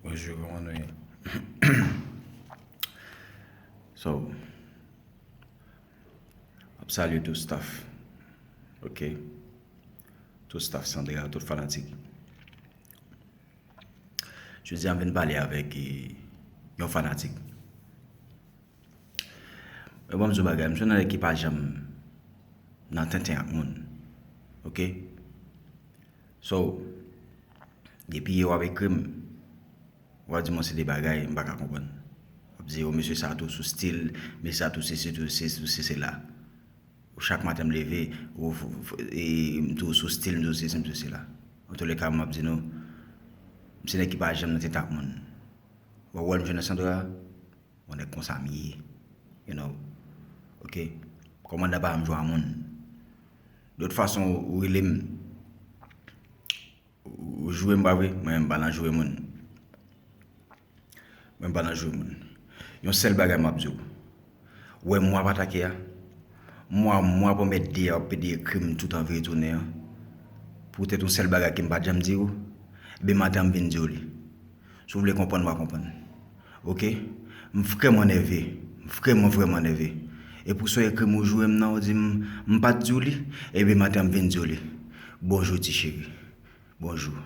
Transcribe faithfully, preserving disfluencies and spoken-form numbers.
Bonjou, kòman nou ye? So, ap salye tout staff. Ok. Tout staff Sandra, tout fanatik. Jodi a m vin pale avèk eh, yon fanatik. Mwen ban m di w bagay, m se yon nèg ki pa janm nan tenten ak moun. Ok? So, depi w ap ekri m, w ap di m yon seri de bagay m pa ka konprann. W ap di, o, mesye sa tou sou stil, mesye sa tou sesi, tou sesi, tou sesi la. Chak maten m leve, ou, e, m tou sou stil, m tou sesi, m tou sela. Antouleka, m ap di nou, m se nèg ki pa janm nan tenten ak moun. W ap wè m jwenn nan Sandra, yon nèg konsa m ye. You know? Ok? Kòmandan pa janm jwe a moun. Dòt fason, ou rele m, ou jwe m, pa vre? Mwen menm, m pa nan jwe moun. Mwen, m pa nan jwe moun. Yon sèl bagay m ap di w. Ou wè mwa ap atake a? Mwa, mwa pwomèt de a, w ap pede ekri m tout anvi retounen an. Poutèt yon sèl bagay ke m pa t janm di w, ebyen maten an m vin di w li. Si w vle konprann, w a konprann. Ok? M vrèman nève. M vrèman, vrèman nève. E pou sa w ekri m ou jwe m nan, ou di m, m pa t di w li, ebyen maten an m vin di w li. Bonjou, ti cheri. Bonjou.